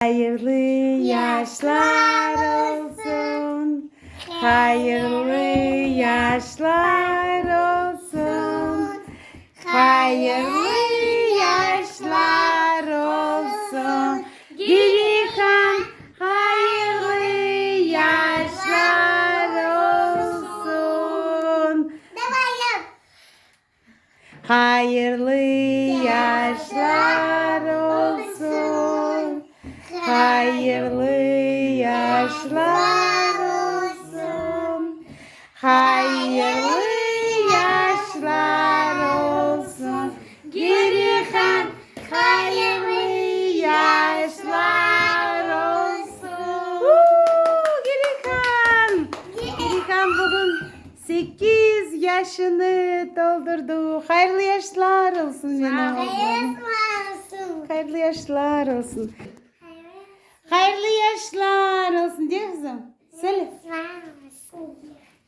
Hayırlı yaşlar olsun, hayırlı yaşlar olsun, hayırlı yaşlar olsun, Girihan, hayırlı yaşlar olsun. Hayırlı yaşlar olsun, hayırlı yaşlar olsun, hayırlı yaşlar olsun, Girihan, hayırlı yaşlar olsun. Uuu, Girihan! Girihan bugün sekiz yaşını toldurdı. Hayırlı yaşlar olsun, menim oğlum. Hayırlı yaşlar olsun. Hayırlı yaşlar olsun, de, qızım. Söyle.